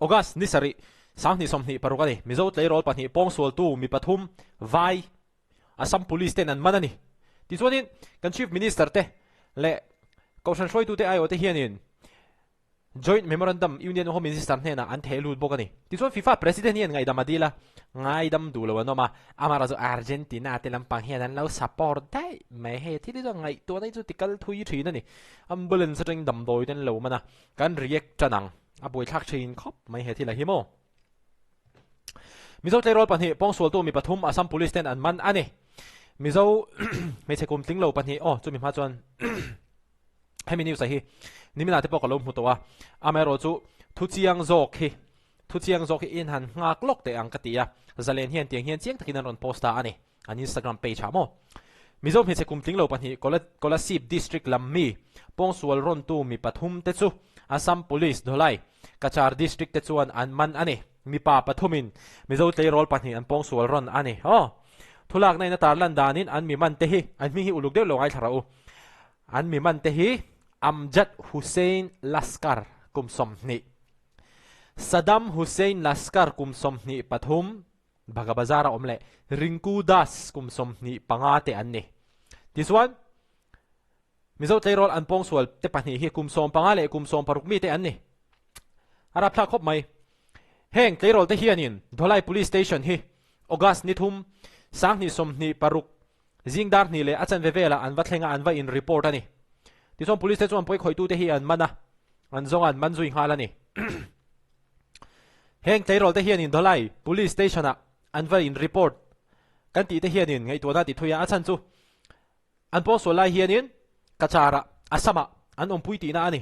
August ni sarih, 2026 a ni. Mizo tleirawl pahnih pawngsualtu mi pathum vai Assam Police ten an man a ni. Tichuanin kan Chief Minister te leh Kohhran hruaitute aiawhte hianin Joint Memorandum Union Home Minister hnenah an theh lut bawk a ni. Tichuan FIFA President hian ngaihdam a dil a, ngaidam duh lo an awm a, amaherawhchu Argentina te lampang hian an lo support daih mai. Hei thil hi chuan ngaihtuahna hi chu ti kal thui thin a ni. Ambulance atangin damdawi te an lo man a, kan react tan ang. A buaithlak thin khawp mai he thil a hi maw. Mizo tleirawl pahnih pawngsualtu mi pathum Assam Police ten an man a ni. Mizo hmeichhe kum tling lo pahnih aw chumi hma chuan hemi news a hi nimina te pawh ka lo hmu tawh a, amaherawh chu thu chiang zawk hi thu chiang zawk hi in han nghak lawk teh ang ka ti a, zalen hian tiang hian chiang takin an rawn post ta a ni an Instagram page ah maw. Mizo hmeichhe kum tling lo pahnih Kolasib district lam mi pawngsual rawntu mi pathum te chu Assam Police Dholai Cachar district te chuan an man a ni. Mipa pathumin Mizo tleirawl pahnih an pawngsual rawn a ni. Aw. Thulakna in a tarlan danin an mi man te hi an hming hi uluk deuh lo ngaithla rawh u. An mi man te hi Amjad Hussain Laskar kum 20, Saddam Hussain Laskar kum 23, Bhaga Bazar a awm leh Rinku Das kum 25 te an ni. Tichuan, Mizo tleirawl an pawngsual te pahnih hi kum 15 leh kum 16 mi te an ni. A rapthlak khawp mai. Heng tleirawl te hianin Dholai Police Station hi August ni thum, 2026 Zing dar hnih leh a chanve velah an va thleng a, an va in report a ni. Tichuan police te chuan pawi khawitute hi an man a, an zawng a, an man zui nghal a ni. Heng tleirawl te hianin Dholai Police Station ah an va in report kan tih te hianin ngaihtuahna ti thui a, a chhan chu an pawngsual lai hianin Cachar ah Assam ah an awmpui tihna a ni.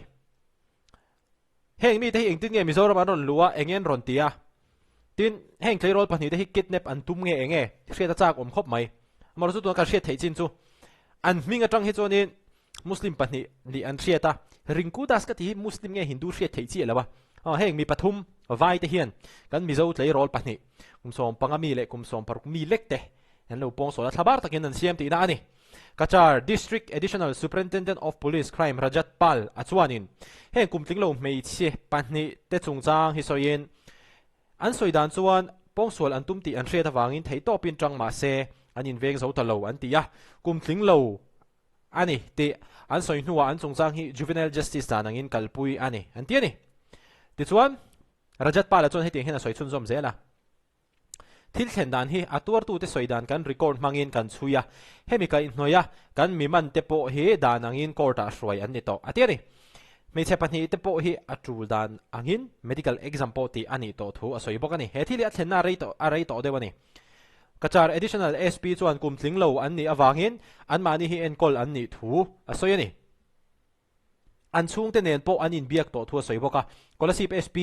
Heng mite hi engtin nge Mizoram an rawn luh a, eng nge an rawn ti a? Tin, heng tleirawl pahnih te hi kidnap an tum nge eng nge? Hriat a chak awm khawp mai. Amaherawh chu tuna kan hriat theih chin chu an hming atang hi chuanin Muslim pahnih nih an hriat a, Rinku Das ka tih hi Muslim nge Hindu hriat theih chiah lo a. Aw, heng mi pathum vai te hian kan Mizo tleirawl pahnih kum 15 mi leh kum 16 mi lek te an lo pawng sawl a, thlabar takin an siam tihna a ni. Cachar District Additional Superintendent of Police Crime Rajat Pal a chuanin heng kum tling lo hmeichhe pahnih te chungchang hi sawiin an sawi dan chuan pawngsual an tum tih an hriat avangin theihtawpin tang mah se an inveng zo ta lo an ti a, kum tling lo a ni tih an sawi hnuah an chungchang hi Juvenile Justice dan angin kalpui a ni an ti a ni. Tichuan Rajat Pal a chuan hetiang hian a sawi chhunzawm zel a. Thil thlen dan hi a tuartute sawi dan kan record hmangin kan chhui a, hemi kaihhnawih a kan mi man te pawh hi dan angin court ah hruai an ni tawh a ti a ni. Hmeichhe pahnih te pawh hi a tul dan angin medical exam pawh tih a nih tawh thu a sawi bawk a ni. He thil hi a thlenna a rei tawh a rei tawh deuh a ni. Cachar Additional SP chuan kum tling lo an nih avangin anmahni hi enkawl an nih thu a sawi a ni. An chhungte nen pawh an inbiak tawh thu a sawi bawk a. Kolasib SP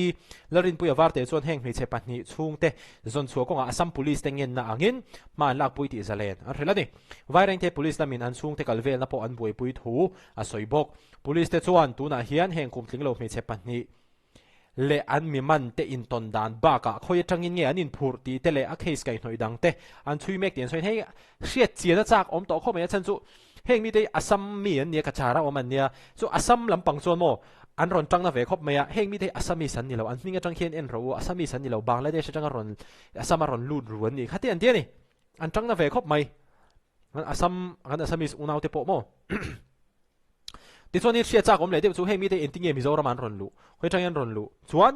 Lalrinpuia Varte chuan heng hmeichhe pahnih chhungte zawnchhuah kawngah Assam Police te ngenna angin hma an lakpui tih zalen an hrilh a ni. Vairengte Police lamin an chhungte kal velna pawh an buaipui thu a sawi bawk. Police te chuan tunah hian heng kumtling lo hmeichhe pahnih leh an mi man te intawn dan bakah khawi atangin nge an inphurh tih te leh a case kaihhnawih dang te an chhui mek tih an sawi in hei hriat chian a chak awm tawh khawp mai a chhan chu heng mite hi Assam mi an nia Cachar a awm an nia chu Assam lampang chuan maw an rawn tangna ve khawp mai a heng mite hi Assamese an ni lo an hming atang khian en rawh u Assamese an ni lo Bangladesh atanga rawn Assam a rawn lut ru an nih kha te an ti a ni an tangna ve khawp mai Assam kan Assamese unau te pawh maw Tichuan i hriat chak awm leh deuh chu heng mite engtin nge Mizoram an rawn luh, khawi atangin an rawn luh chuan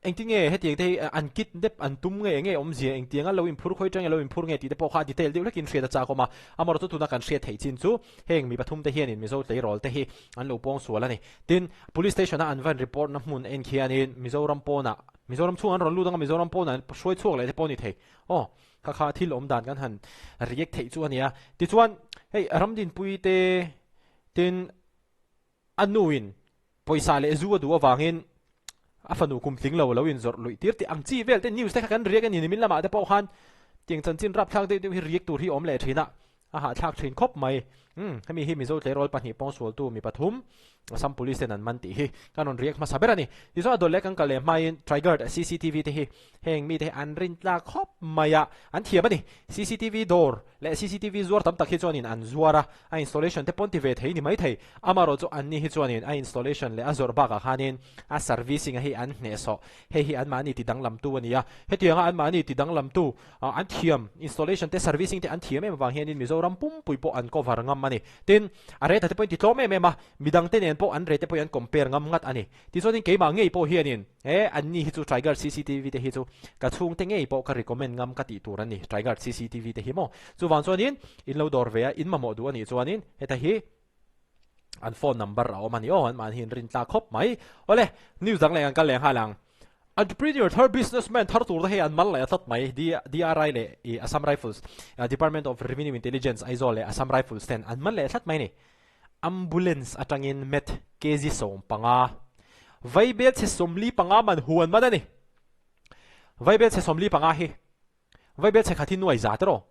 engtin nge hetiang te hi an kidnap an tum nge enge awmzia engtiang a lo inphur khawi atangin a lo inphur nge tih te pawh kha detail deuh hlekin hriat a chak awm a, amaherawh chu tuna kan hriat theih chin chu heng mi pathum te hianin Mizo tleirawl te hi an lo pawng sual a ni. Tin, Police Station a an van report na hmun en khianin Mizoram pawnah Mizoram chhungah an rawn lut anga Mizoram pawnah an hruai chhuak leh te pawh a ni thei. Aw. Kha kha thil awm dan kan han react theih chu a nia. Tichuan, hei Ramdinpui te tin a nuin pawisa leh zu a duh avangin a fanu kum tling lo lo inzawrh luih tir tih ang chi vel te news te kha kan react a ni. Nimin lamah te pawh khan tiang chanchin rapthlak deuh deuh hi react tur hi awm leh thin a, a hahthlak thin khawp mai. Umm hemi hi Mizo tleirawl pahnih pawngsualtu mi pathum Assam Police ten an man tih hi kan rawn react hmasa ber a ni. Tichuan a dawt leh kan kal leh hmain Trigard cctv te hi heng mite hi an rin tlak khawp mai a, an thiam a ni. Cctv dawr leh cctv zuar tam tak hi chuanin an zuar a, a installation te pawn ti ve thei ni mai thei. Amaherawh chu anni hi chuanin a installation leh a zawrh bakah khanin a servicing a hi an hnehsawh. Hei hi anmahni ti danglamtu a ni a, hetianga anmahni ti danglamtu an thiam, installation te servicing te an thiam em avang hianin Mizoram pumpui pawh an cover ngam a ni. Tin, a rate te pawhin ti tlawm em em a, midang te nen pawh an rate te pawhin an compare ngam ngat a ni. Tichuanin keimah ngei pawh hianin he anni hi chu Trigard cctv te hi chu ka chhungte ngei pawh ka recommend ngam ka tih tur a ni, Trigard cctv te hi maw. Chuvang chuanin in lo dawr ve a, in mamawh duh a nih chuanin heta hi an phone number a awm a ni aw, an mahni in rin tlak khawp mai. Awle, news dang leh kan kal leh nghal ang. Entrepreneur thar, businessman thar tur te hei an mal leh a tlat mai. DRI leh i Assam Rifles, Department of Revenue Intelligence, Aizawl leh Assam Rifles ten an man leh tlat mai a ni. Ambulance atangin meth kg 15, vaibel chhe 45 man huan man a ni. Vaibel chhe 45 hi vaibel chhe khat hi nuai za tiraw?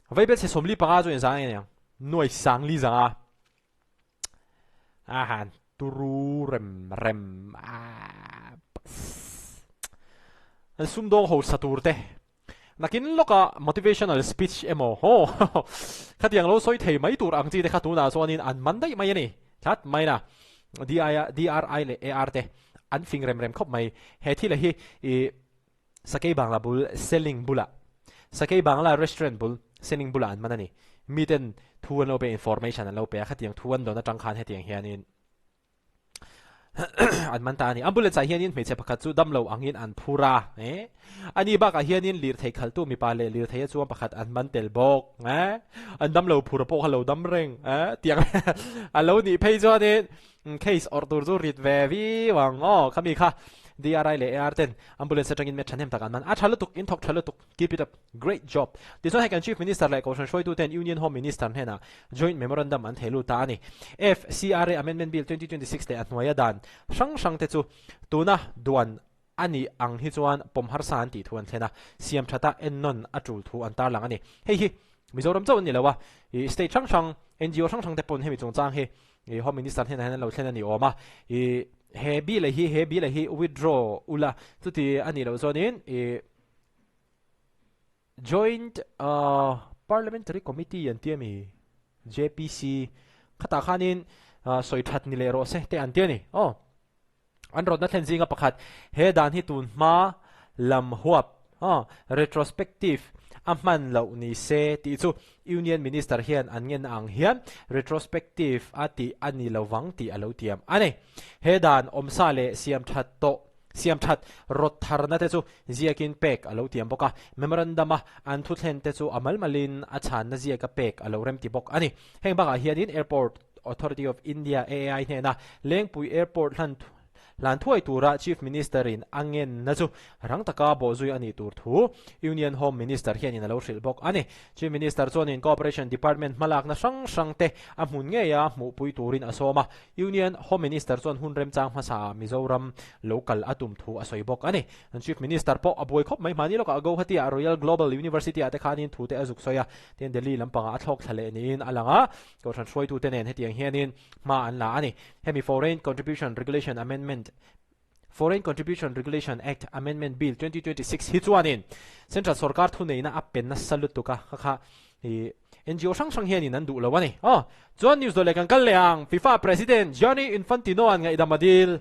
Vaibel chhe 45 chu engzah nge niang? Nuai sangli zanga. A han turu rem rem a an sumdawng ho sa tur te nakin lawka motivational speech emaw haw khatiang lo sawi thei mai tur ang chi te kha tunah chuanin an man daih mai a ni tlat mai na DI DRI leh AR te an fing rem rem khawp mai he thil hi i Sakei Bangla bul Selling bulah Sakei Bangla restaurant bul Selling bulah an man a ni. Miten thu an lo pe information an lo pe a, khatiang thu an dawn atang khan hetiang hianin an man ta a ni. Ambulance ah hianin hmeichhe pakhat chu damlo angin an phur a, eh ani bakah hianin lirthei khaltu mipa leh lirthei a chuang pakhat an man tel bawk, eh an damlo phur pawh kha lo dam reng, eh tiang a lo nih phei chuanin Case awrh tur chu rit ve viau ang aw. Khami kha DRI leh AR ten ambulance atangin met thahnem tak an man. A tha lutuk, in thawk tha lutuk. Keep it up. Great job. Tichuan hei kan Chief Minister leh Kohhran hruaitu ten Union Home Minister hnenah Joint Memorandum an thei lut ta a ni. FCRA Amendment Bill 2026 leh a hnuaia dan hrang hrang te chu tuna duan a nih ang hi chuan pawm harsa an tih thu an thlen a, siam thata ennawn a tul thu an tarlang a ni. Hei hi Mizoram chauh an ni lo a, ih state hrang hrang, NGO hrang hrang te pawn hemi chungchang hi ih Home Minister hnenah hian an lo thlen a ni awm a, ih he bill hi he bill hi withdraw ula chuti a nih loh chuanin ih Joint Parliamentary Committee an ti a mi? JPC khatah khanin sawi that ni leh rawh se te an ti a ni. Aw. An rawtna thlen zinga pakhat, he dan hi tun hma lam huap, retrospective, a hman loh ni se tih chu Union Minister hian an ngen ang hian retrospective a tih a ni lo vang tih a lo tiam a ni. He dan awmsa leh siam that tawh siam that rawt tharna te chu ziakin pek a lo tiam bawk a, memorandum a an thuthlen te chu a malmalin a chhanna ziaka pek a lo remti bawk a ni. Heng bakah hianin Airport Authority of India, AAI, hnena Lengpui Airport hlan hlan thuai tura Chief Minister in a ngenna chu rang taka bawhzui a nih tur thu Union Home Minister hianin a lo hrilh bawk a ni. Chief Minister chuanin Cooperation Department hmalakna hrang hrang te a hmun ngeia hmuhpui turin a sawm a, Union Home Minister chuan hun remchang hmasaah Mizoram lo kal a tum thu a sawi bawk a ni. Chief Minister pawh a buai khawp mai hmani lawkah Guwahati-ah Royal Global University-ah te khanin thu te a zuk sawi a, tin Delhi lampangah a thlawk thla leh niin a lang a. Kohhran hruaitute nen hetiang hianin hma an la a ni. Hemi Foreign Contribution Regulation Amendment Foreign Contribution Regulation Act Amendment Bill 2026 hi chuanin Central sorkar thuneihna a pe nasa lutuk a, kha kha i NGO hrang hrang hianin an duh lo a ni. Aw, chuan news dawh leh kan kal leh ang. FIFA President Gianni Infantino an ngaihdam a dil.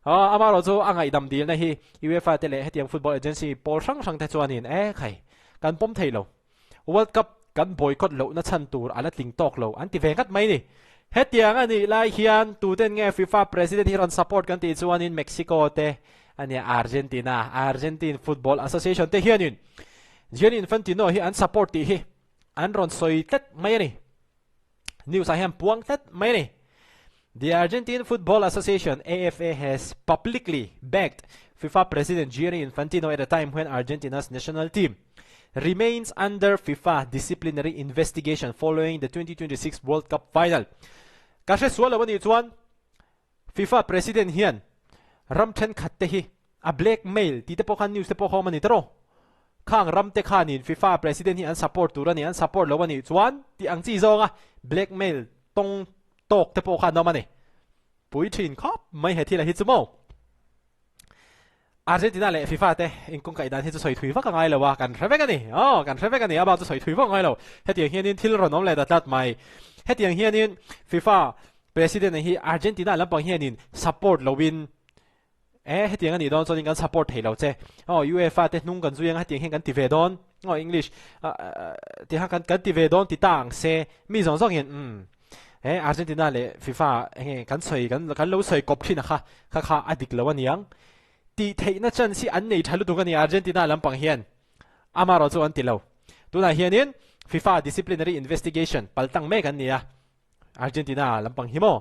Aw, amaherawh chu a ngaihdam dilna hi UEFA te leh hetiang football agency pawl hrang hrang te chuanin e khai kan pawm thei lo. World Cup kan boycott lohna chhan tur a la tling tawk lo an ti ve ngat mai ni. Hetiang a nih lai hian tuten nge FIFA President hi rawn support kan tih chuanin Mexico te a nia Argentina, Argentine Football Association te hianin Gianni Infantino hi an support tih hi an rawn sawi tlat mai a ni. News ah hian puang tlat mai a ni. The Argentine Football Association, AFA, has publicly backed FIFA President Gianni Infantino at a time when Argentina's national team remains under FIFA disciplinary investigation following the 2026 World Cup final. Ka hre sual lo a nih chuan FIFA President hian ram thenkhat te hi a blackmail tih te pawh khan news te pawh kha awm a ni tawh. Khang ram te khanin FIFA President hi an support tur a ni, an support lo a nih chuan tih ang chi zawnga blackmail tawng tawk te pawh kha an awm a ni. Pui thin khawp mai he thil a hi chu maw? Argentina leh FIFA te inkawngkaih dan hi chu sawi thui vak a ngai lo a, kan hre vek a ni. Aw, kan hre vek a ni, a bak chu sawi thui vak a ngai lo. Hetiang hianin thil rawn awm leh ta tlat mai. Hetiang hianin FIFA President hi Argentina lampang hianin support loin E, hetiang a nih dawn chuanin kan support thei lo che. Aw, UEFA te hnung kan zui anga hetiang hian kan ti ve dawn. Aw, English ti kha kan kan ti ve dawn ti ta ang se. Mi zawng zawng hian umm e Argentina leh FIFA enge kan sawi kan kan lo sawi kawp thin a kha kha kha a dik lo a niang. Tih theihna chance hi an nei tha lutuk a ni Argentina lampang hian. Amarawh chu an ti lo. Tunah hianin FIFA disciplinary investigation paltang mek an ni a. Argentina lampang hi maw?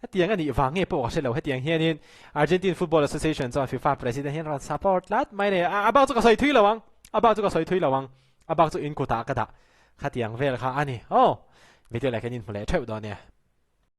Hetiang a nih vang nge pawh ka hre lo. Hetiang hianin Argentine Football Association chuan FIFA President hian rawn support tlat mai le. A bak chu ka sawi thui lo ang. A bak chu ka sawi thui lo ang. A bak chu in kutah ka dah. Khatiang vel kha a ni. Aw! Video leh kan inhmu leh theuh dawn nia.